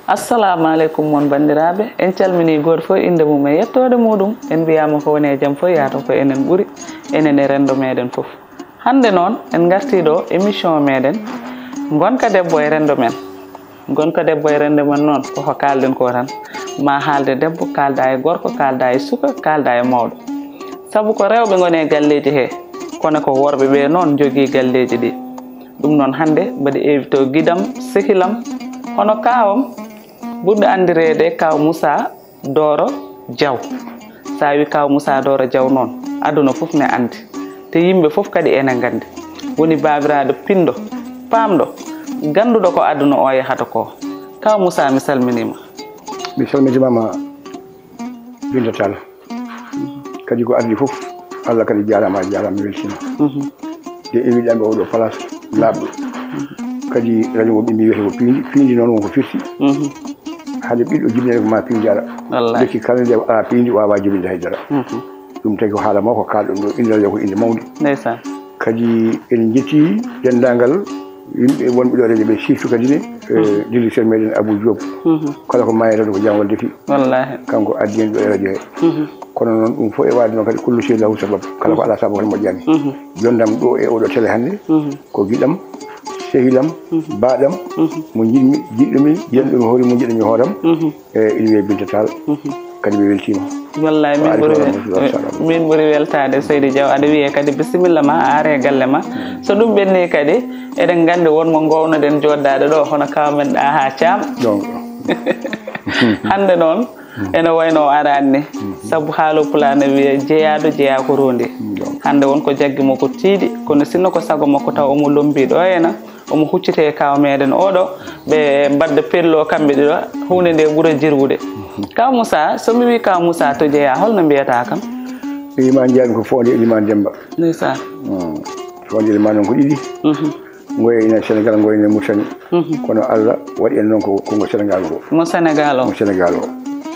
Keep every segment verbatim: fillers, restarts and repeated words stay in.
Assalamu aleykum mon banndiraaɓe, en calminii gooto fof innde mum e yettoode muɗum. En mbiyaama ko woni e jam fof yaato ko enen ɓuri, enen e renndo meeɗen fof. Hannde noon en ngartii ɗo émission meeɗen Ngonka debbo e renndo men. Ngonka debbo e renndo men noon koko kaalɗen ko tan, ma haalde debbo, kaalda e gorko, kaalda e suka, kaalda e mawɗo. Sabu ko rewɓe ngoni e galleeji he, kono ko worɓe ɓe noon njogii galleeji ɗi. Ɗum noon hannde mbaɗi invité giɗam, sehilam, hono kaawam, ɓurɗo anndireede Kaaw Moussa Dooro Diaw. So a wii Kaaw Moussa Dooro Diaw noon, aduna fof ne anndi. Te yimɓe fof kadi ene nganndi. Woni baabiraaɗo pinɗo, paamɗo, gannduɗo ko aduna o yahata ko. Kaaw Moussa, mi salminiima. Mi salmitiima ma Binta Tall. Kadi ko adii fof, Allah kadi jaaraama, a jaaraama, mi weltiima. Mhm. De inviɗaɓe oɗo place laaɓɗo. Kadi radio o ɓe mbi wiyata ko piindi, piindi noon won ko firti. Mhm. Hade ɓiɗɗo jibinere ko ma piindi ara. Wallahi. Lekki kala nde ala piindi wawa jibinde haydara. Mhm. Ɗum tagi ko haala mawko kalɗon ɗo, inde radio ko inde mawde. Ndeysaan. Kadi en jetti denndaangal yimɓe wonɓe ɗo radio ɓe, surtout kadi ne, eh, directeur meɗen Abou Diop. Mhm. Kala ko maayata ɗo ko jam walla defi. Wallahi. Kanko addi en ɗo e radio he. Mhm. Kono noon ɗum fof e waade noon kadi kullu sey lahu sabab. Kala ko ala sabab kadi moƴƴani. Mhm. Jondam ɗo e oɗo télé hannde, mhm, ko giɗam, sehilam, mhm, baɗam, mhm, mo jiɗmi, jiɗɗumi, jiɗanɗumi hoore mum, jiɗanmi hooram. Mhm. E ina wiyee Binta Tall. Mhm. Kadi mi weltiima. Wallay, min ɓuri wel-, min ɓuri weltaade, Seydi Diaw. Aɗa wiyee kadi bisimilla ma, a are galle ma. Mhm. So ɗum ɓenni kadi, eɗen nganndi won mo ngownoɗen jooɗdaade ɗo, hono kaw men Ɗaha Caam. Donc. Hannde noon, mhm, ene wayno o araani ni. Mhm. Sabu haalo pulaar ne wiya, jeyaaɗo jeyaa ko roondi. Donc. Hannde won ko jaggi mo ko tiiɗi, kono sinno ko sago makko taw omo lombii ɗo ena. Omo hucciti e kaw meɗen oɗo, ɓe mbadda pello kamɓe ɗiɗo, huunde nde ɓura jirwude. Kaw Moussa, so mi wii Kaw Moussa to jeyaa, holno mbiyata kam? Iliman Ndiaye ko Fondé Iliman Demba. Ndeysaan. Mm. Fondé Iliman noon ko ɗiɗi. Mhm. Ngoye ina Sénégal, ngoye ina Mauritanie. Mhm. Kono Allah waɗi en noon ko, ko ngo Sénégal ngo. Mo Sénégal o. Mo Sénégal o.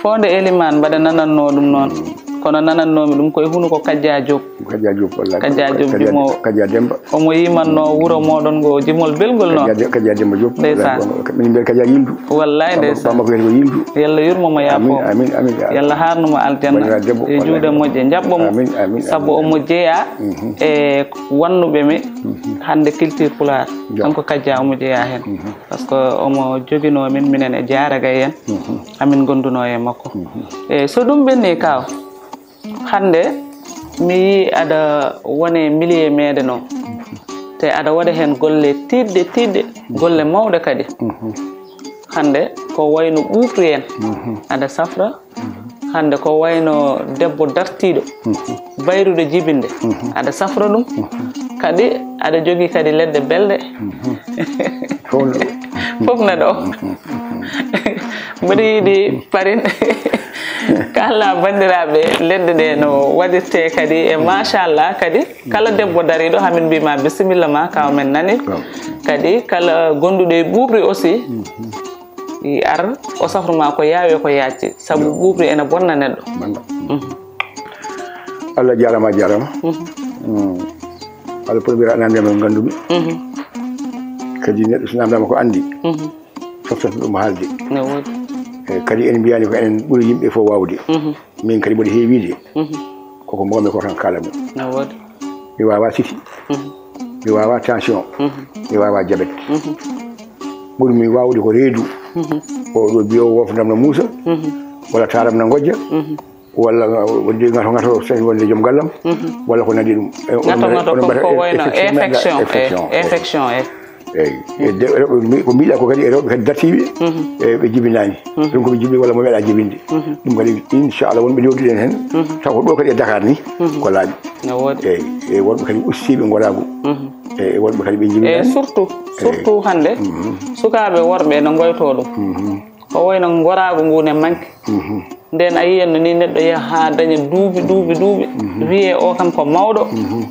Fondé Iliman mbaɗa nanannoo ɗum noon. Mm. Kono nanannoomi ɗum koye hunuko Kajja Diop. Kajja Diop, wallahi. Kajja Diop, Kajja, jimoowo. Kajja Demba. Omo yimanno wuro moɗon ngo jimol belgol noon. Kajja De-, Kajja Demba Diop. Ndeysaan. Wallahi, min mbiyata Kajja Yildu. Wallahi, ndeysaan. Baba makko wiyata ko Yildu. Yalla yurmo mo, yaafo mo. Amin, amin, amin, ya. Yalla haarnu mo aljanna. Banndiraaɗo debbo, e juuɗe moƴƴe, njaɓɓo mo. Amin, amin, sabu amin, omo jeyaa, mhm, e wannuɓe mi, mhm, hannde culture pulaar. Kanko Kajja omo jeyaa heen. Mhm. Par ce que omo joginoo min, minen e Jaaragay en. Mhm. Amin ngondunoo e makko. Mhm. E so ɗum ɓenni, Kaw, hannde mi yii aɗa wone milieu meɗen o, te aɗa waɗa heen golle tiiɗɗe, tiiɗɗe, golle mawɗe kadi. Mhm. Hannde ko wayno ɓuuɓri en, mhm, aɗa safra. Mhm. Hannde ko wayno debbo dartiiɗo, mhm, bayruɗo jibinde, mhm, aɗa safra ɗum. Mhm. Kadi aɗa jogii kadi leɗɗe belɗe. Mhm. Fof ne ɗo. Fof ne ɗo. Mhm. Mboɗo yiɗi parin. Kala banndiraaɓe, leɗɗe ɗe no waɗirte kadi, e machallah kadi, kala debbo dariiɗo, hamin mbima bisimilla ma, kaw men nani. Waaw. Kadi kala gonduɗo e ɓuuɓri aussi, mhm, i ar, o safru ma ko yaawi e ko yaajji, sabu, waaw, ɓuuɓri ene bonna neɗɗo. Bonna. Mhm. Allah jaarama, a jaarama. Mhm. Mm. Allah premier anande men ngandumi. Mhm. Kadi neɗɗo so namdama ko andi, mhm, foftata ɗum haalde. Ne woodi. E kadi en mbiyani ko enen ɓuri yimɓe fof wawde. Mhm. Min kadi mboɗo heewiide. Mhm. Koko mbawmi ko tan kaalami. Ne woodi. Mi wawa siti. Mhm. Mi wawa tension. Mhm. Mi wawa jabet. Mhm. Ɓurmi wawde ko reedu. Mhm. O ɗo biyo wofdam no muusa. Mhm. Walla taram no gojja. Mhm. Walla wonde ngato ngato, so wonde joom gallam. Mhm. Walla ko nandi ɗum. E, ngato ngato ko, ko wayno infection, infection, e, infection, e. Eyyi. E de-, rewɓe mbi-, ko mbiɗa ko kadi e rewɓe kadi dartiiɓe, mhm, e ɓe jibinaani. Mhm. Ɗum ko ɓe jibi walla mo meeɗa jibinde. Mhm. Ɗum kadi inchallah wonɓe newduɗen heen. Mhm. Taw ko ɗo kadi e Dakar ni, mhm, ko laaɓi. Ne woodi. Eyyi. E wonɓe kadi ustiiɓe ngoraagu. Mhm. E wonɓe kadi ɓe jibinaani. E surtout, eyyi, surtout hannde, mhm, sukaaɓe worɓe no ngoyto ɗum. Mhm. Ko wayno ngoraagu ngu ne manque. Mhm. Nden a yiyan no ni neɗɗo yaha haa daña duuɓi, duuɓi, duuɓi. Mhm. Wiyee o kam ko mawɗo. Mhm.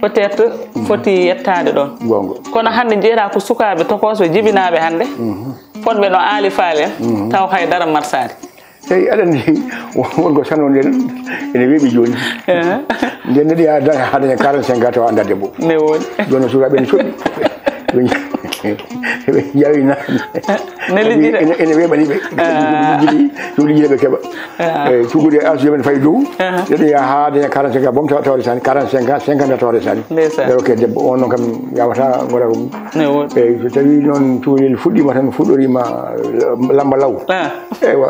Peut-être, mhm, foti yettaade ɗon. Goonga. Kono hannde njeeraa ko sukaaɓe tokosɓe jibinaaɓe hannde. Mhm. Fotɓe no aali faale, mhm, taw hay dara marsaali. Eyi, aɗa anndi won ko sanoo nden ene weeɓi jooni. Eh. Nden neɗɗo yaha daña, haa daña quarante-cinq ans tawa anndaa debbo. Ne woodi. Jooni sukaaɓe ne coɓi. Ɓe jawi na. Ne lijjita. Ene weɓani ɓe. Ɗum lijjita ɓe keɓa. Tugude as jomen fay dow. Ɗeɗo ya ha daña quarante cinq ans bom tawde sani quarante cinq ans cinquante tawde sani. Ndeysaan. Ɗeɗo ke debbo on noon kam yawata gora ɗum. Ne woɗi. Eyyi so tawi noon cukalel fuɗɗima tan fuɗɗorima lamba law. Eywa.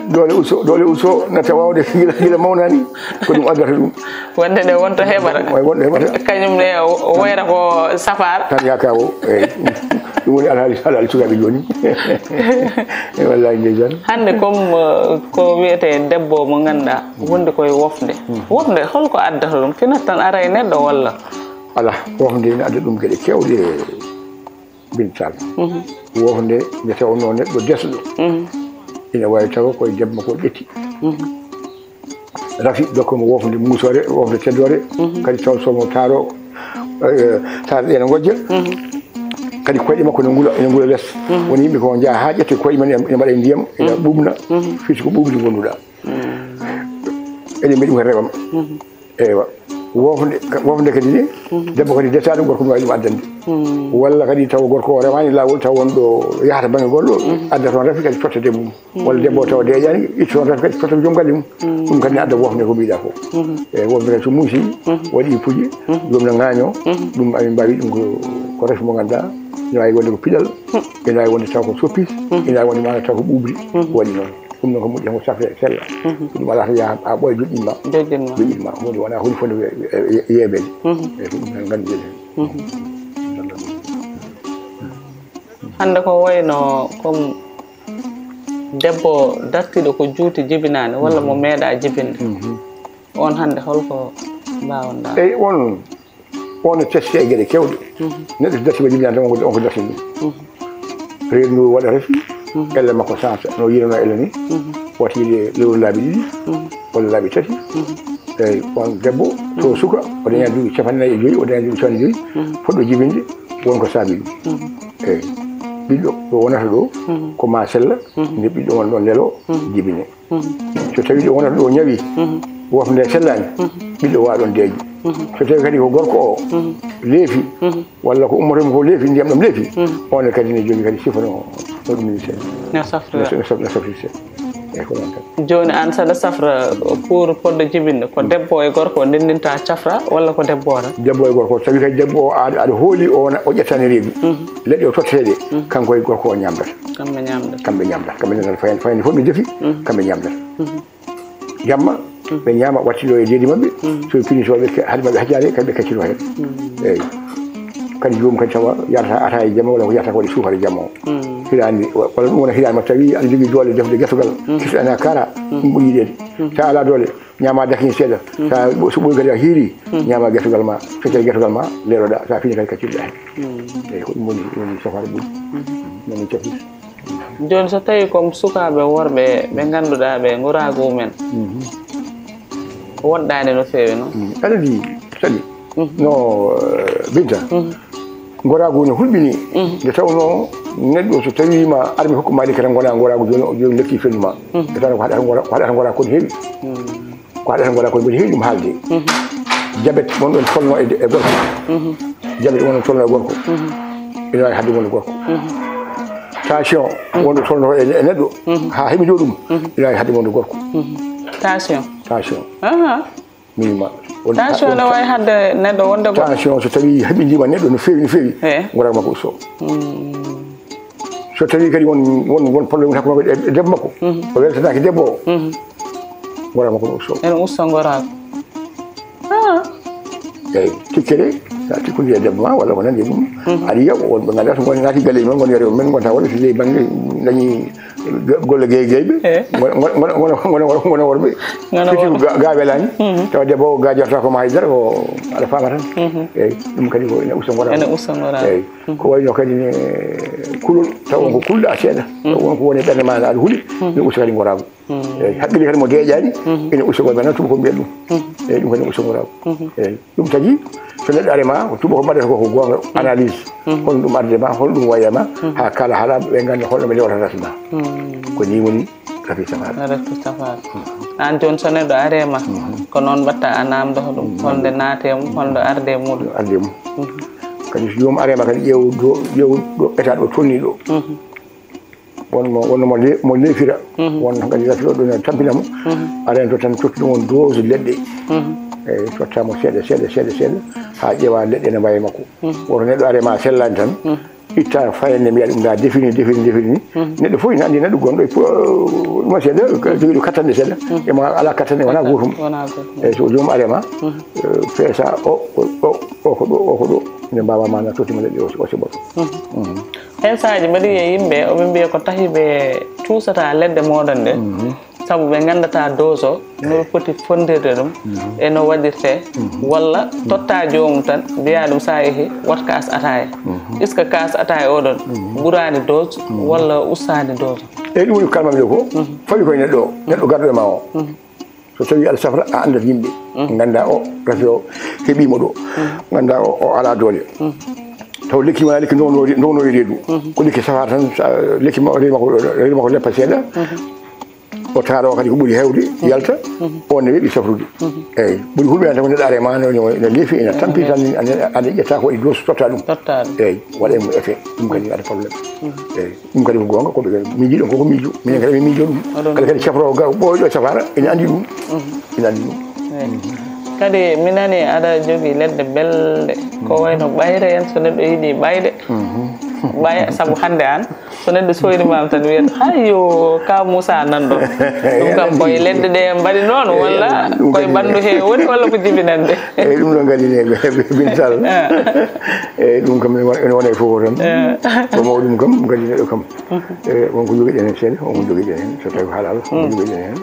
Doole uso doole uso natta wawde gila gila mawnani ko ɗum addata ɗum. Wonde nde wonto heɓata. Way wonde heɓata. Kañum ne o woyra ko safar. Tan yaka o eyyi. Ɗum woni alhaali alhaali sukaaɓe jooni. E wallahi ndeysaan. Hannde comme ko wiyete debbo mo ngannduɗaa wonde koye wofde. Wofde holko addata ɗum? Finat tan ara e neɗɗo walla? Ala wofde ina adda ɗum geɗe kewɗe. Bintal wofde nde tawnoo neɗɗo desɗo ina wawi tawa koye debbo makko ƴetti. Rafi dokka mo wofde muusore wofde teddoore. Kadi taw somo taaro taaro ɗe ene ngojja. Kadi koyɗe makko ne ngula ene ngula les. Woni yimɓe ko njaha ha ƴette koyɗe men ene mbaɗa e ndiyam ene ɓuɓna. Firti ko ɓuɓdi gonduɗa. Eɗen mbiɗa ɗum ko rewam. Eywa. Wofde wofde kadi ni debbo kadi detaɗo gorko no wawi ɗum addande. Walla kadi tawa gorko o rewani lawol tawa wonɗo yahata bangge goɗɗo adda toon rafi kadi totta debbo mum. Walla debbo o tawa deeƴani itta toon rafi kadi totta joom galle mum. Ɗum kadi ne adda wofde ko mbiɗa ko. Eyyi wofde kadi so muusi waɗi puji joom ne ŋaaño. Ɗum amin mbawi ɗum ko ko rafi mo ganduɗa. Ina wawi wonde ko piɗal. Ina wawi wonde taw ko soppis. Ina wawi wonde mana taw ko ɓuɓri. Waɗi noon. Ɗum noon ko moƴƴi ko safre sella. Ɗum alaa to yaha ha ɓooya joƴƴinma. Joƴƴinma. Joƴƴinma hunde wona hunde fotde yeeɓede. Eyyi ko ɗum tan ngannduɗen heen. Hannde ko wayno comme debbo dartiiɗo ko juuti jibinaani walla mo meeɗa jibinde. On hannde holko mbawonɗa? Eyyi on on no testi e geɗe kewɗe. Neɗɗo so dartiima jibinaani tan wonko on ko dartini ɗum. Reedu ndu waɗa rafi. Elle makko sansa no yirano elle ni. Wata yiide lewru laabi ɗiɗi walla laabi tati. Eyyi on debbo to suka o daña duuɓi capanɗe nayi e joyi o daña duuɓi capanɗe joyi. Foɗɗo jibinde won ko saabi ɗum. Eyyi ɓiɗɗo ɗo wonata ɗo ko ma sella. Nde ɓiɗɗo won ɗon lelo jibine. So tawi ɗo wonata ɗo ñawi wofde nde sellani ɓiɗɗo wawa ɗon deeƴi. So tawi kadi ko gorko o leefi walla ko ummotomo ko leefi ndiyam ɗam leefi. On kadi ne jogui kadi sifa no no ɗum ministère. No safrira. No safrira. Eyyi ko noon tan. Joni an saɗa safra pour poddo jibinde ko debbo e gorko o ndendinta cafra walla ko debbo o tan? Debbo e gorko tawi kadi debbo o aɗa aɗa hooli o o ƴettani reedu. Leɗɗe o totteɗe kanko e gorko o ñamdata. Kamɓe ñamdata. Kamɓe ñamdata kamɓe nanata fayande fayande fof ɓe defi. Kamɓe ñamdata jamma ɓe ñaama wattiɗo e deedi maɓɓe. So ɓe pini soɓe haade maɓɓe hajjade kadi ɓe kaccito heen. Eyyi kadi joomum kadi tawa yarata ata e jamma walla ko yarata ko waɗi suukara jamma o. Hirani walla ɗum wona hirani ma tawi aɗa jogui doole defde gertogal kisa ana kara. Ɗum ɓuuri yiɗede sa ala doole ñama dakiñe seeɗa. Sa so ɓoyi kadi a hiiri ñama gertogal ma so tawi gertogal ma leroɗa sa fini kadi kaccirɗa heen. Eyyi ko ɗum woni woni safara ɓuuri. Nomin cafri. Joni so tawi comme sukaɓe worɓe ɓe ganduɗa ɓe goragu mumen woɗɗani no fewi noon? Aɗa andi sali no binta. Goragu ne hulɓini nde tawno neɗɗo so tawima armi hokkuma ɗi kata gona goragu joni joni lekki fenduma. Nde tawno ko haɗata gora ko haɗata gora ko ne heewi. Ko haɗata gona ko ne heewi ɗum haalde. Jabet wonɗon tolno e e gorko. Jabet wonɗon tolno e gorko. Ina wawi hadde wonde gorko. Tension wonɗo tolno e e neɗɗo ha heɓi ɗo ɗum. Ina wawi hadde wonde gorko. Tension. Tension. Aha. Minima. Tension ne wawi hadde neɗɗo wonde gorko. Tension so tawi heɓidima neɗɗo no fewi no fewi. Gora makko usto. So tawi kadi won won won problème hakkude makko e debbo makko. O weltanaki debbo o. Gora makko no usto. Ene usto gorago. Eyyi tikkere sa tikkude e debbo ma walla ko nandi e mum. Aɗa yiya wonɓe ganduɗa so goni naati galle mum goni yore men gonta walla so jeeyi banggue dañi golle gay gayɓe. Gona worɓe. Fiti ga welani tawa debbo o gajorta ko ma haydara ko aɗa fama tan. Eyyi ɗum kadi ko ene usto gora. Ene usto gora. Eyyi ko wayno kadi ne kulol taw won ko kulɗa seeɗa. Taw won ko woni ɓernde ma aɗa huuli. Ne usta kadi gorago. Eyyi haqqille kadi mo deeƴani ene usta gora nan tuba ko mbiya ɗum. Eyyi ɗum kadi ne usta gorago. Eyyi ɗum tagi so neɗɗo arema ko tuba ko mbaɗata ko ko gonga analyse. Holno ɗum arde ma holno ɗum wayama ha kala haala ɓe ganda holno ɓe dewata rasma. Ko ni woni rafi safar. Rafi safar. An joni so neɗɗo arema ko noon mbatta a namdoto ɗum holnde naate mum holnde arde muɗum. Arde mum. Kadi so joomum arema kadi ƴeew ɗo, ƴeew ɗo ɓeta ɗo tolni ɗo. Won mo, won mo le-, mo leefira. Won kadi rafi ɗo, ɗo ne tampina mo. Arena to tan tottude won dose leɗɗe. Eyi, totta mo seeɗa, seeɗa, seeɗa, seeɗa, haa ƴeewa leɗɗe ne mbawi makko. Woto neɗɗo arema sellani tan. Itta fayande mbiya ɗum da defini, defini, defini. Neɗɗo fof ina andi neɗɗo gonɗo e po-, ɗum seeɗa, jogiiɗo kattande seeɗa. E mo ala kattande wona gootum. Wona gootum. Eyi, so joomum arema, eh, peesa o, o, o, o ko ɗo, o ko ɗo. Nde mbawa mana totti mo leɗɗe o, o siɓoto. Hen saaji mbaɗi e yimɓe, oɓe mbiya ko tahi ɓe tuusata leɗɗe mooɗon ɗe. Sabu ɓe nganndataa dose o, no ɓe poti fonndirde ɗum, e no waɗirtee, walla totta joomum tan, mbiya ɗum sa yehi, wat kaas ataaya. Est-ce que kaas ataaya oɗon ɓuraani dose, walla ustaani dose? Eyyi, ɗum woni ko kalmami ɗo ko, fawi koye neɗɗo o, neɗɗo garɗo e ma o. So tawi aɗa safra, a anndat yimɓe, ngannda o, rafi o, heɓiima ɗo, ngannda o, o ala doole. Taw lekki wona lekki ndono, ndono e reedu. Ko lekki safara tan, sa, lekki ma, reedu makko, reedu makko leppa seeɗa. O taaro kadi ko ɓuri heewde, yalta, on ne weeɓi safrude. Eyi, ɓuri hulɓe tan ko neɗɗo are ma, no, no, no leefi, ene tampi tan, ene, ene ƴetta ko waɗi dose totta ɗum. Totta ɗum. Eyi, waɗa mo effet, ɗum kadi waɗa problème. Eyi, ɗum kadi ko goonga, ko ɓe kadi miijiɗo ko, ko miijo. Minen kadi min miijo ɗum. Oɗon kala kadi cafroowo ga-, ɓooyɗo safara, ene anndi ɗum. Ene anndi ɗum. Eyi. Kadi mi nani aɗa jogii leɗɗe belɗe, ko wayno ɓayre en, so neɗɗo yiɗi ɓayɗe. Ɓay-, sabu hannde aan, so neɗɗo soyni ma tan wiyata, "Hayyo, Ka Moussa nan ɗon." Ɗum kam koye leɗɗe ɗe mbaɗi noon, walla koye ɓanndu he woni, walla ko jibinande? Eyyi, ɗum ɗon kadi ne, Bintal. Ah. Eyyi, ɗum kam ene wona, ene wona e fof tan. Ah. Ko mawɗum kam, kadi neɗɗo kam. Eyyi, won ko jogiɗen heen seeɗa, won ko jogiɗen heen, so tawi ko halal, won ko jogiɗen heen.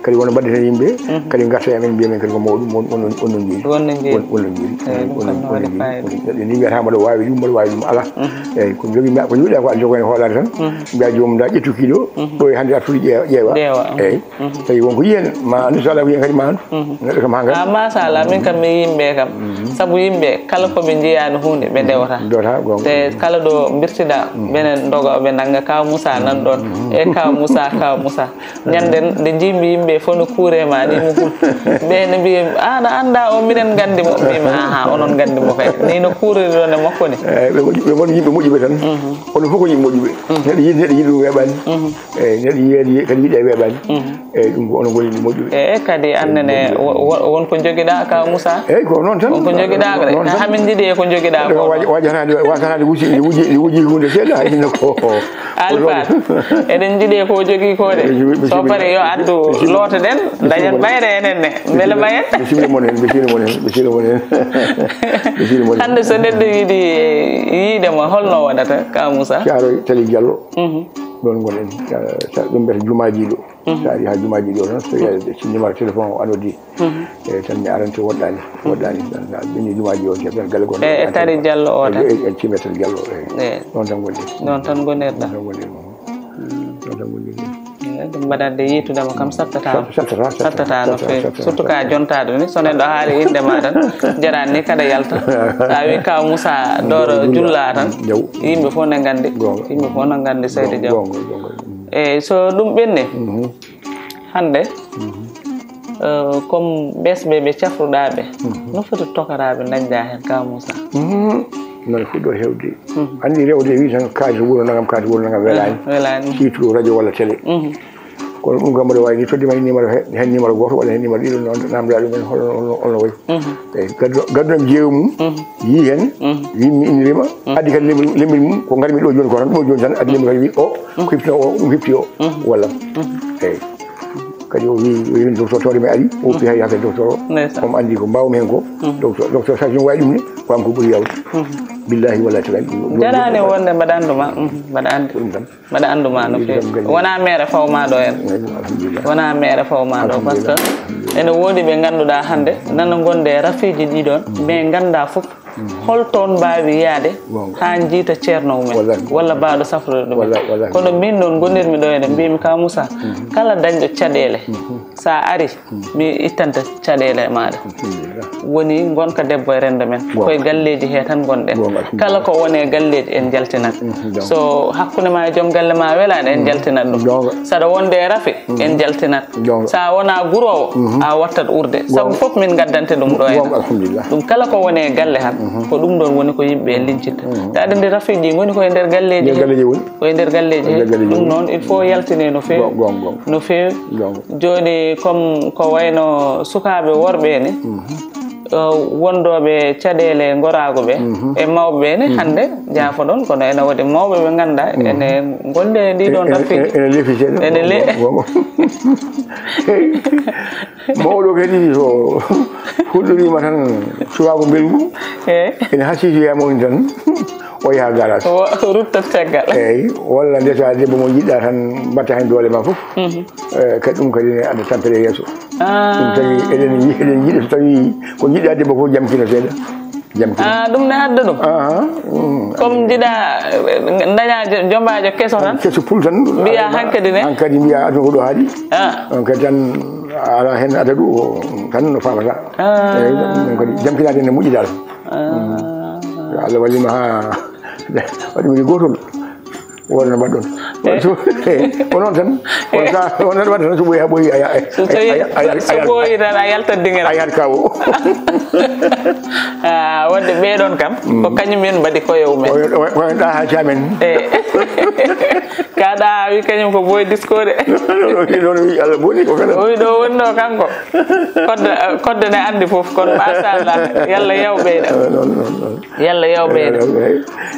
Kadi won no mbaɗeten yimɓe, kadi ngarta e amen, mbiya men kadi ko mawɗum, won, won, won no jeeri. Won no jeeri. Won, won no jeeri. Eyyi, ɗum kam no waɗi fayida. Neɗɗo ni wiyata mbaɗa waawi ɗum, mbaɗa waawi ɗum, alaa. Eyyi, ko jogii, ko jogiɗa ko a jogo heen hoolaare tan. Mbiya joomum, nda ƴettu kilo, ɗo e hannde artude ƴeewa, ƴeewa. Ƴeewa. Eyyi. Tawi won ko yiyen, ma andu so alaa ko yiyen kadi ma andu. Neɗɗo kam ha ngar. Ah, machallah, min kam mi yimɓe kam. Sabu yimɓe, kala ko ɓe njiyaani huunde, ɓe ndewata. Ndewata, goonga. Te kala ɗo mbirtiɗa, ɓenen ndoga, ɓe nannga Ka Moussa nan ɗon. E Ka Moussa, Ka Moussa. Ñande nde njiimi yimɓe fof no kuure ma ni mo hul. Ɓe ne mbiya, "An a annda o, miɗen nganndi mo." Mbimi, "Aha, onon nganndi mo kay. Ni no kuuriri ɗon e makko ni." Eyyi, ɓe moƴƴi, ɓe ngon yimɓe moƴƴuɓe tan. Onon fof ko yimɓe moƴƴuɓe. Neɗɗo yiɗi, neɗɗo yiɗi ɗum weeɓani. Eyyi, neɗɗo yiɗi, kadi yiɗi weeɓani. Eyyi, ɗum ko onon ngoni moƴƴuɓe. Eyyi, kadi annene wo-, wo-, won ko jogiɗa Ka Moussa. Eyyi, ko noon tan. Won ko jogiɗa ko de. Noon tan. Hamin njiɗi e ko jogiɗa ko. Wa-, waji hannde, waji hannde wuji, wuji, wuji hunde seeɗa, hay sinno ko. Alpha, eɗen njiɗi ko jogii ko de. So pare yo addu lootoɗen, dañen ɓayre enen ne. Mbele ma en. Ɓe sirri mon en, ɓe sirri mon en, ɓe sirri mon en. Ɓe sirri mon en. Hannde so neɗɗo yiɗi yiide mo, holno waɗata, Ka Moussa? Caaroy Tali Diallo. Ɗon ngonɗen. Sa-, sa-, ɗum mbiyata Jumaaji ɗo. Sa ari ha Jumaaji ɗo tan, so wiya ɓe numéro téléphone o anodi. Eyyi, tan mi arante woɗɗani, woɗɗani. Tan sa ɓenni Jumaaji o, te ɓen galle gonɗo. E, e Tari Diallo o tan? E, e, e Tari Diallo, eyyi. Eyyi. Ɗon tan gonɗen. Ɗon tan gonirɗa. Ɗon tan gonirɗen. Ɗon tan gonirɗen. Eyyi, ɗum mbaɗande yiitude mo kam sattata. Sat-, sattata, sattata, sattata no feewi. Sattata, surtout ka jontaɗo ni, so neɗɗo haali innde ma tan, jarani ni kada yalta. Sa wi Ka Moussa Doro Julla tan, yimɓe fof ne nganndi. Goonga. Yimɓe fof ne nganndi Seydi Diaw. Goonga, goonga. Eyyi, so ɗum ɓenni, hannde, eh, comme ɓesɓe ɓe cafruɗaa ɓe, no foti tokaraaɓe ndañda heen, Ka Moussa? Noon fuɗɗo heewde. Anndi rewde wi tan kaati wuro nangam, kaati wuro nangam welaani. Welaani. Surtout radio walla télé. Kono ɗum kam mboɗo waawi ni toddima heen numéro he, heen numéro gooto walla heen numéro ɗiɗo, noon namndaa ɗum en holno, holno, holno wayi. Eyyi, gaddo, gaddo am jeewo mum, yii heen, wi mi innirima, addi kadi lembiri, lembiri mum, ko ngarmi ɗo jooni ko tan, ɗo jooni tan, addi lembiri kadi wi o, ko heɓtino o, ɗum heɓti o, walla. Eyyi. Kadi o wi, o yewi docteur Toore mi ari, o fi hay affaire docteur o, omo anndi ko mbawmi heen ko, docteur, docteur Sadio wawi ɗum ni, ko am ko ɓuri yawde. Billahi wallahi taala. Jarani wonde mbaɗa anndu ma, mbaɗa anndi. Ko ɗum tan. Mbaɗa anndu ma no feewi. Wona meere fawma ɗo en. Alhamdulillah. Wona meere fawma ɗo, par ce que ene woodi ɓe ngannduɗaa hannde nana ngonde e rafiiji ɗi ɗon, mais ngannda fof hol toon mbaawi yaade haa njiita ceerno mumen walla baawɗo safrude ɗumen. Kono min noon ngonirmi ɗo ene mbiymi Ka Moussa, kala dañɗo caɗeele, sa ari, mi ittanta caɗeele e maaɗa. Woni ngonka debbo e renndo men. Koye galleeji he tan ngonɗen. Kala ko woni e galleeji en njaltinat. So hakkunde ma e joom galle ma welaani, en njaltinat ɗum. Saɗa wonde e rafi, en njaltinat. Sa wona guroowo, a wattat urde. Sabu fof min ngaddante ɗum ɗo en. Ɗum kala ko woni e galle tan. Ko ɗum ɗon woni ko yimɓe en lincitta. Te aɗa anndi rafiiji ɗi ngoni koye nder galleeji. Nder galleeji woni. Koye nder galleeji. Nder galleeji ɗum woni. Noon il faut yaltine no feewi. Gon- gon- gon- no feewi. Gon- gon. Jooni comme ko wayno sukaaɓe worɓe ni, wondooɓe caɗeele ngoraagu ɓe e mawɓe ɓe ne, hannde jaafoɗon, kono ene woodi mawɓe ɓe ngannduɗaa ene ngondi e ɗiɗon rafiiji. Ene lefi seeɗa. Ene le- Mawɗo kadi so fuɗɗoriima tan suwaagu mbelgu, ene hasii so yaama woni tan o yaha garas. O ruttat caggal. Eeyi, walla ndesa debbo mo njiɗɗaa tan mbatta heen doole ma fof. Eh, kadi ɗum kadi ne adda tampere yeeso. Ɗum tagi eɗen yi- eɗen yiɗi so tawi ko njiɗɗaa debbo fof jamkino seeɗa. Jamkino. Ah, ɗum ne adda ɗum. Aha. Comme njiɗa daña jombaajo keso tan. Keso pul tan. Mbiya hankadi ne. Hankadi mbiya aduna ko ɗo haaɗi. Ah. On kadi tan ala heen adadu o tan no famata. Ah. Eeyi, ɗum kadi jamkinaade ne moƴƴi dal. Ah. Yo Allah wallima ha waɗi woni gootol. Wonno mbaɗɗon. Ko noon tan. Won sa won tan waɗata tan so ɓoyi ha ɓoyi a- a- So tawi a- a- a- so ɓooyi tan a yaltat dingere. A yahat kawo. Ah, wadde ɓeɗon kam ko kañum en mbaɗi koye mumen. Koye ɗa ha camen. Eh. Kaɗa wi kañum ko boy diskode. Ɗon wi Allah boni ko kala. O wi ɗo wonno kanko. Kodde kodde ne andi fof, kono machallah, yalla yaw ɓeyda. Yalla yaw ɓeyda.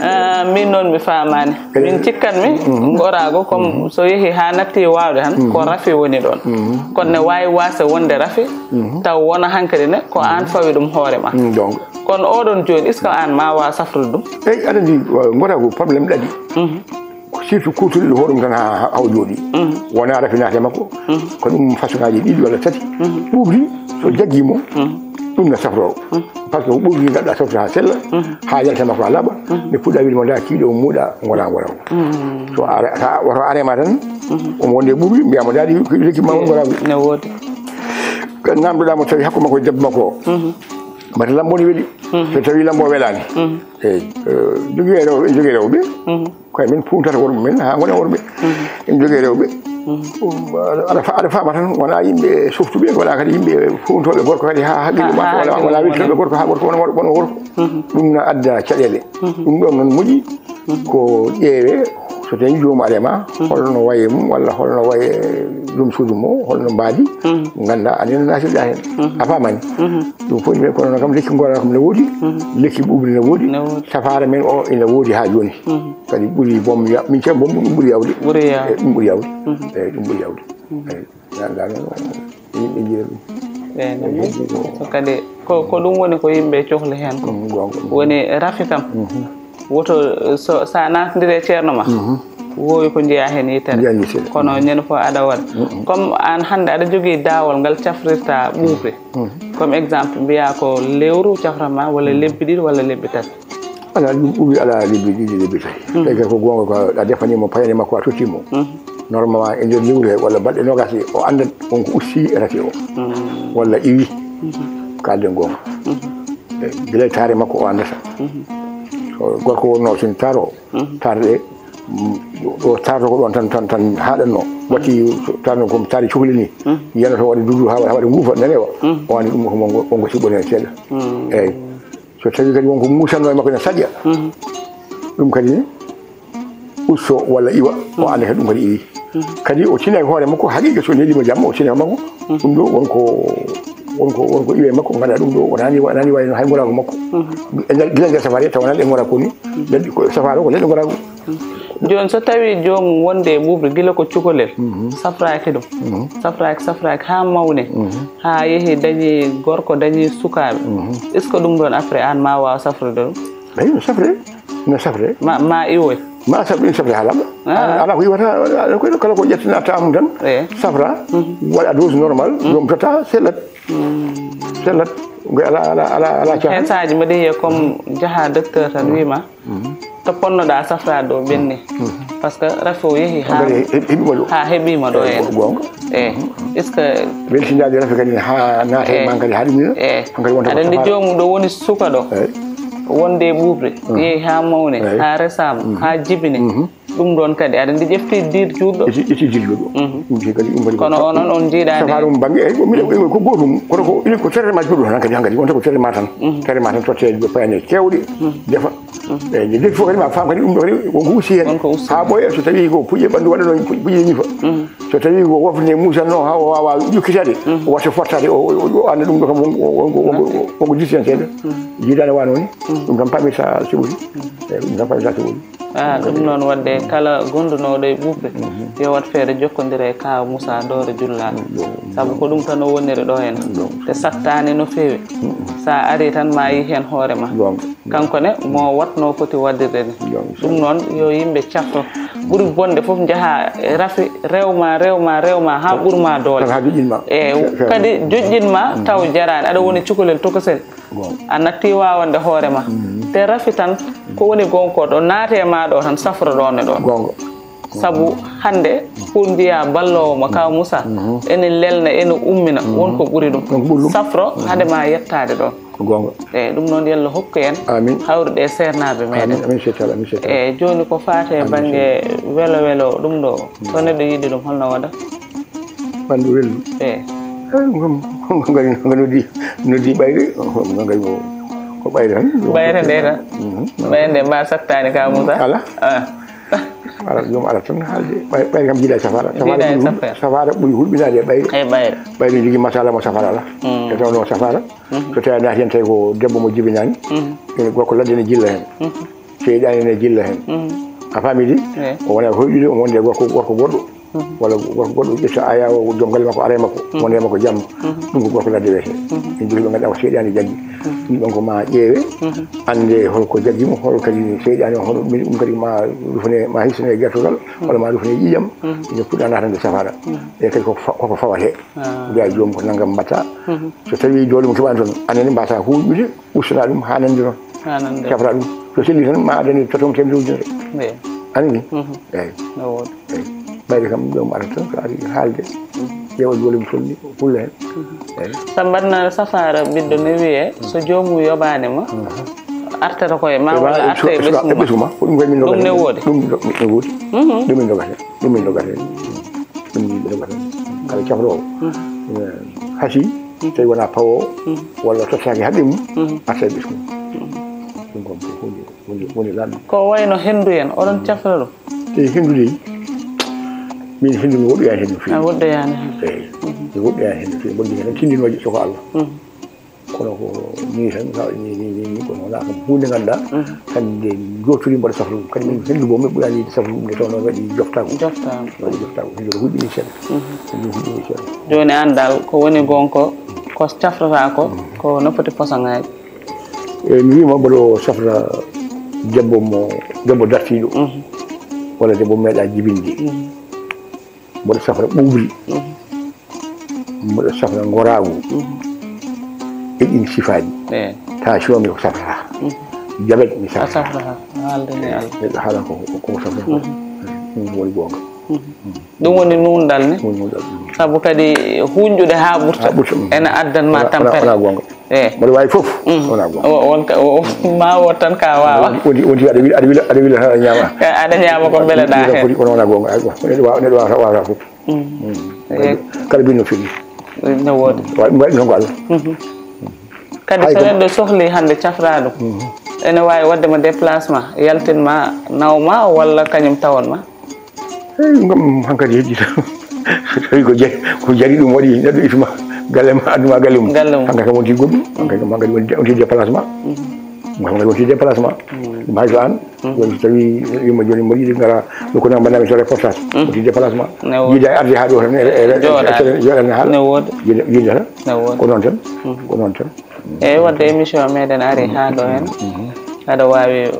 Ah, min noon mi faamaani. Min cikkanmi ngoraago comme so yehi ha natti waawde tan ko rafi woni ɗon. Kono ne waawi waasde wonde rafi taw wona hankadi ne ko aan fawi ɗum hoore ma. Donc. Kono oɗon jooni est-ce que aan ma waaw safrude ɗum? Eyi, aɗa anndi, ngoraago problème ɗaɗi. Surtout kuutoriiɗo hoore mum tan ha ha- haw jooɗi. Wona rafinaade makko. Ko ɗum façon ngaji ɗiɗi walla tati. Ɓuuɓri so jaggii mo, ɗum na safroo. Parce que ko ɓuuɓri ngadda softa ha sella, ha yalta makko ha laaɓa. Nde puɗɗa wiide mo nda kiiɗo o muuɗa ngona ngona. So ara sa woto arema tan, omo wonde ɓuuɓri mbiyamo daadi lekki ma ngona. Ne woodi. Kan namdoɗa mo tawi hakko makko e debbo makko o. Mbata lambo ne weli. So tawi lambo welani. Eyi, jogii rewɓe, jogii rewɓe. Koye men puuntata worɓe men ha gona worɓe. En jogii rewɓe. Aɗa fa- aɗa faama tan wona yimɓe softuɓe, wona kadi yimɓe puuntooɓe gorko kadi ha haqqille ma wona wona weltooɓe gorko ha gorko wona wona gorko. Ɗum na adda caɗeele. Ɗum ɗon noon moƴƴi ko ƴeewe so tawi joomum arema holno waye mum walla holno waye joom suudu mo holno mbaadi. Ngannda aɗa ena natirɗa heen. A faamani. Ɗum fof yimɓe kono noon kam lekki ngora kam ne woodi. Lekki ɓuuɓri ne woodi. Safaara men o ina woodi ha jooni. Kadi ɓuri bom ya min cee bom ɗum ɓuri yawde. Ɓuri yawde. Ɗum ɓuri yawde. Eyi ɗum ɓuri yawde. Eyi. Yimɓe njiya ɗum. Eyi. So kadi ko ko ɗum woni ko yimɓe cohli heen ko. Woni rafi kam. Woto so sa natindiri e ceerno ma. Woowi ko njiya heen yitere. Kono ñande fof aɗa waɗa. Comme aan hannde aɗa jogii daawol ngal cafrirta ɓuuɓri. Comme exemple mbiya ko lewru caframa walla lebbi ɗiɗi walla lebbi tati. Ala ɗum ɓuri ala lebbi ɗiɗi lebbi tati. Tawi kadi ko goonga ko a defanimo payane makko a tottimo. Normalement e nder lewru he walla balɗe nogas o anndat wonko usti rafi o. Walla iwi. Kalden goonga. Gila taare makko o anndata. So gorko wonno sin taro tarde ɗo tarde ko ɗon tan tan tan haɗanno watti tarde ko taari cukli ni. Yiyana to waɗi dudu ha waɗa guufa nanewa. O andi ɗum ko wongo siɓɓoni hen seeɗa. Eyyi. So tawi kadi wonko musanno e makko ene saƴƴa. Ɗum kadi ne usto walla iwa o anda kadi ɗum kadi iwi. Kadi o tina e hoore makko haqiqa so nelima jamma o tina e makko. Ɗum ɗo wonko wonko wonko iwe makko ngada ɗum ɗo wonani wonani wayno hay ngolago makko. E nder gila nder safari taw wonani e ngora koni. Nder ko safaro ko nder ngora. Jooni so tawi joomum wonde e ɓuuɓri gila ko cukalel. Safraki ɗum. Safraki safraki ha mawni. Ha yeehi dañi gorko dañi sukaaɓe. Est ce que ɗum ɗon après an ma wawa safrude ɗum? Eyi no safre. No safre. Ma ma iwoy. Ma safre safre ha laaɓa. Ala ko iwata ala ko kala ko ƴettinatta mum tan. Safra. Waɗa dose normal. Ɗum tata sellat. Sellat. Ngoy ala ala ala ala caaxaan. Hensaaji mbaɗi yiya comme jaha docteur tan wima to ponnoɗa safrade ɗo ɓenni. Parce que rafi o yeehi ha heɓima ɗo ha heɓima ɗo en. Eyi est ce que weltindaade rafi kadi ha naata e ma kadi ha ɗum eyi hankadi wonta aɗa andi joomum ɗo woni suka ɗo wonde e ɓuuɓri yeehi ha mawni ha resama ha jibini. Ɗum ɗoon kadi aɗa ndi ƴefti diir juutɗo. Ƴetti ƴetti diir juutɗo. Ɗum kadi ɗum kadi. Kono onon on njiiɗaani. Safaara mum bannge eyi ko minen ko gootum kono ko inen ko traitement juutɗo tan kadi hankadi wonta ko traitement tan. Traitement tan totte payanɗe keewɗe defa. Eyi nde defi fof kadi ma faam kadi ɗum ɗo kadi wonko usti heen. Haa ɓooya so tawii ko puƴe ɓanndu waɗano puƴe ñifa. So tawii ko wofde muusanno haa o waawaa ƴukkitaade o watta fottaade o annda ɗum ɗo kam wonko wonko wonko wonko disti heen seeɗa. Jiidaade waano ni ɗum kam pamirta siɓori. Eyi ɗum kam pamirta siɓori. Ah, ɗum noon waɗde kala gondunooɗo e ɓuuɓɓe yo waɗ feere jokkondira e kaaw Moussa Doore Julla. Sabu ko ɗum tan o woniri ɗo heen. Te sattaani no feewi. So a arii tan ma yi heen hoore ma. Kanko ne mo waɗno foti waɗirde ni. Ɗum noon yo yimɓe cafro. Ɓuri bonde fof njaha e rafi rewma rewma rewma haa ɓurma doole. Tan haa joƴƴinma. E kadi joƴƴinma taw jaraani aɗa woni cukalel tokosel. A natti wawande hoore ma. Te rafi tan ko woni gonko ɗo naate e ma ɗo tan safro ɗon e ɗon. Gonga. Sabu hannde pour mbiya ballowo mo kaw Moussa ene lelna ene ummina won ko ɓuri ɗum. Safro hade ma yettaade ɗon. Ko gonga. Eyi ɗum noon yalla hokku en. Amin. Hawrude e seernaaɓe meɗen. Amin amin seetal amin seetal. Eyi jooni ko faate e bannge welo welo ɗum ɗo so neɗɗo yiɗi ɗum holno waɗa? Ɓanndu welndu. Eyi. Eyi ɗum kam ngari ngari noddi noddi ɓayre ngari ko ɓayre tan. Ɓayre nde tan. Ɓayre nde mba sattaani ka Moussa. Ala. Ala ɗum ala tan haalde ɓayre kam jiiɗa e safara. Jiiɗa e safara. Safara ɓuri hulɓinaade e ɓayre. E ɓayre. Ɓayre ne jogii masala mo safara ala. E taw noon safara so tawi a naati heen tawi ko debbo mo jibinaani. Ene gorko ladde ne jilla heen. Seyɗaani ne jilla heen. A faami de? O wona hoyɗude omo wonde gorko gorko goɗɗo. Walla gorko goɗɗo ƴetta aya o joom galle makko ara e makko wonde e makko jamma. Ɗum ko gorko ladde wiyetee. Min jogii ɓe ngannduɗaa ko seyɗaani jaggi. Ɗum ɗon ko ma ƴeewe annde holko jaggi mo hol kadi seyɗaani o hono ɗum ɗum kadi ma rufane ma hisane e gertogal walla ma rufane ƴiƴam. Ine puɗɗa natande safara. E kadi koko fawate. Mbiya joom ko nanngam mbatta. So tawi doole mo keɓani toon anani mbasa huuƴude. Ustana ɗum haa nanndi noon. Haa nanndi. Cafra ɗum so selli tan ma adani totom temedde ujunere. Eyi. Anani. Eyi. No woodi. Eyi. Ɓayde kam ɗum arata tan so ari haalde ƴeewa doole mum tolni hulla heen. Eyi. So mbaɗna safara ɓiɗɗo ne wiye so joomum yoɓaani ma artata koye ma walla arta e ɓesgu ma. Ɓesgu ma ko ɗum koye min ɗum ne woodi. Ɗum ne woodi. Ɗum min dogata. Ɗum min dogata. Ɗum min dogata. Kala cafroowo hasi tawi wona pawo walla tottaki haɓɓe mum arta e ɓesgu. Ɗum kam ko hunde woni woni lanɗo. Ko wayno henndu en oɗon cafra ɗum. E henndu de min henndu mi woɗɗoyani henndu feewi. A woɗɗoyani henndu. Eyi mi woɗɗoyani henndu feewi mboɗo jogii tan tindinooje soko Allah. Kono ko ni tan ka ni ni ni ni kono wona kam hunde ngannduɗaa hannde jottori mboɗo safra ɗum kadi min henndu bo mi ɓurani yiɗde safra ɗum nde tawno waɗi joftago. Joftago. Waɗi joftago henndu ko huɗɗini seeɗa. Henndu huɗɗini seeɗa. Jooni an dal ko woni gonko ko cafrata ko ko no foti posaŋaaji. Eyi mi wiima mboɗo safra debbo mo debbo dartiiɗo walla debbo meeɗa jibinde. Mboɗo safra ɓuuɓri. Mboɗo safra ngoraagu. E ɗin sifaaji. Tension mi ko safrata. Jabet mi safrata. Neɗɗo haala ko ko safrata ko ɗum woni goonga. Ɗum woni nuunɗal ni. Sabu kadi huunƴude haa ɓurta ene addan ma tampere. Eyi. Mboɗo waawi fof wona goonga. Wonka ma wot tan ka waawa. Wonti wonti aɗa wila aɗa wila aɗa wila tan aɗa ñaama. Aɗa ñaama ko mbeleɗa heen. Kono wona goonga neɗɗo waawa neɗɗo waawa waawa fof. Kala mbino fini. No woodi. Waɗi ɗum ko Allah. Kadi so neɗɗo sohli hannde cafra ɗum ene waawi waɗde ma déplacement yaltin ma naw ma walla kañum tawon ma. Eyi ɗum kam hankadi heddi tan so tawi ko jari ko jari ɗum waɗi neɗɗo ituma galle ma adduma galle mum. Galle mum hankadi kam wonti goɗɗum hankadi kam hankadi wonti déplacement. Hankadi wonti déplacement. Ɗum hay so an woni so tawi yumma joni mboɗo yiɗi gara ɗo ko nan mbaɗnami so reportage wonti déplacement. Yiida arde ha ɗo tan joɗana haala. Yiida tan. Ko noon tan. Ko noon tan. Eyi wadde émission meɗen ari ha ɗo hen. Aɗa wawi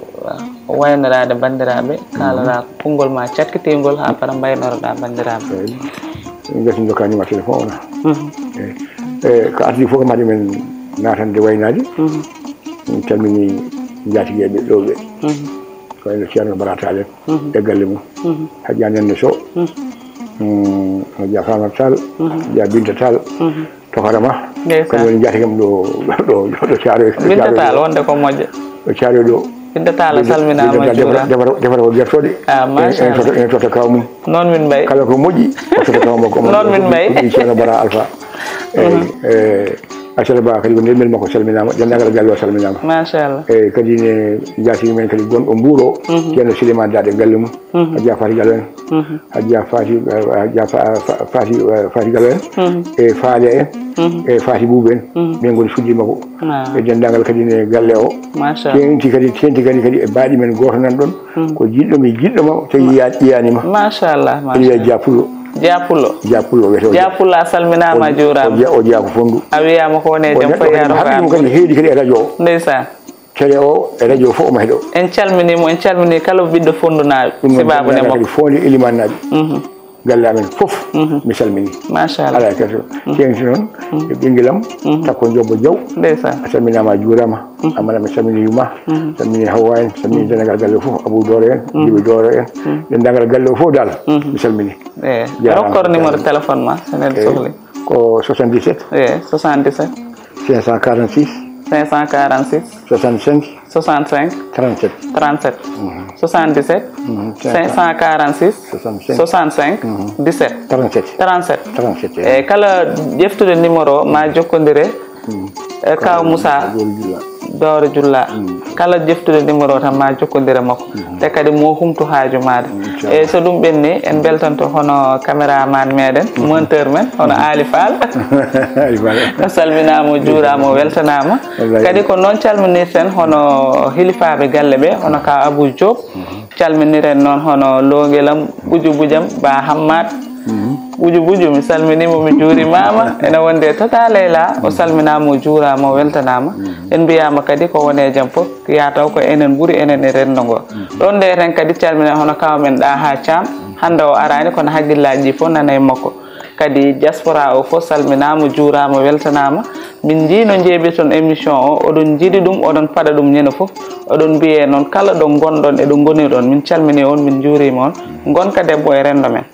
waynoraade banndiraaɓe kaalata konngol ma cakkitingol haa para mbaynoroɗa banndiraaɓe. Eyi. Min gasi dokkani ma téléphone ona. Eyi. Eyi ko ardi fof kam haade men natande waynaade. Min calmini njaatigeeɓe ɗo ɓe. Ko wayno Ceerno Bara Tall en e galle mum. Hajja Nenne Sow. Hajja Famar Tall. Hajja Binta Tall. Tokarama. Ndeysaan. Kañum woni njaatigam ɗo ɗo ɗo Caaroy. Binta Tall wonde ko moƴƴo. Ɗo Caaroy ɗo. Dentala salminaama, juuraama. Defara ko gertooɗe. Ah, machallah. Ene tota kaw mum. Noon min mbayi. Kala ko moƴƴi o tota kaw makko. Noon min mbayi. Ceerno Bara Alpha. Eyi. Acala Ba kadi ko nder mbel makko salminaama, denndaangal galle o salminaama. Machallah. Eyi, kadi ne jaatigi men kadi gonɗo Mbuur o, ceerno Souleymane Daade galle mum. Hajja Fati Galo en. Hajja Fati, eh, Hajja Fa- Fa- Fati, eh, Fati Galo en. E Faale en. E Fati Buubu en. Ɓen ngoni suddi makko. E denndaangal kadi ne galle o. Machallah. Teeŋti kadi, teeŋti kadi, kadi e baaɗi men gooto nan ɗon. Ko jiɗɗo mi jiɗɗo ma, tawi yiya- yiyaani ma. Machallah. Ene wiyee Dia Pullo. Dia Pullo. Dia Pullo wiyetee o. Dia Pullo, a salminaama, a juuraama. O Dia- o Dia ko Fonndu. A wiyaama ko woni e jam, ko yaaro kadi heedi kadi e radio o. Ndeysaan. Télé o e radio fof omo heɗo. En calminii mo, en calminii kala ɓiɗɗo Fonndunaaɓe. Ɗum noon, sibaabu ne makko. Kadi fof nde Elimanaaɓe. Galle amen fof, mi salminii. Machallah. Alaa e kadi. Teeŋti noon e ɓinngel am, Takko Jobbo Jaw. Ndeysaan. A salminaama, a juuraama. Amana, mi salminii yumma. Salminii Hawwa en, salminii denndaangal galle o fof, Abou Dooro en, Jibi Dooro en. Denndaangal galle o fof dal, mi salminii. Eyi. Jaaraama. Rokkor numéro téléphone ma, so neɗɗo sohli. Ko soixante-dix-sept. Eyi, soixante-dix-sept. Cinq cent quarante-six. Cinq cent quarante-six. Soixante-cinq. Soixante-cinq. Trente-sept. Trente-sept. Soixante-dix-sept. Cinq cent quarante-six. Soixante-cinq. Soixante-cinq. Dix-sept. Trente-sept. Trente-sept. Trente-sept, eyi. Eyi, kala ƴeftude numéro o, ma jokkondire e Kaw Moussa Dooro Julla. Kala ƴeftude numéro o tan, ma jokkondire makko. Te kadi mo humtu haaju maaɗa. Inchallah. Eyi, so ɗum ɓenni, en mbeltanto hono caméraman meɗen, monteur men, hono Ali Fall. Ali Fall. O salminaama, o juuraama, o weltanaama. Wallahi. Kadi ko noon calminirten hono hilifaaɓe galle ɓe, hono ka Abou Diop. Calminiren noon hono Loongelam, Buju Bujam, Ba Hammat. Buju Buju, mi salminii mo, mi juurimaama. Ene wonde Tata Leyla, o salminaama, o juuraama, o weltanaama. En mbiyaama kadi ko woni e jam fof, yaa taw ko enen ɓuri enen e renndo ngo. Ɗoon nde eten kadi calminen hono kaw men Ɗaha Caam. Hannde o araani, kono hakkillaaji ɗi fof nana e makko. Kadi diaspora o fof salminaama, juuraama, weltanaama. Min njii no njeeɓirton émission o, oɗon njiɗi ɗum, oɗon paɗa ɗum ñande fof. Oɗon mbiyee noon kala ɗo ngonɗon e ɗo ngoniɗon. Min calminii on, min njuuriima on. Ngonka debbo e renndo men.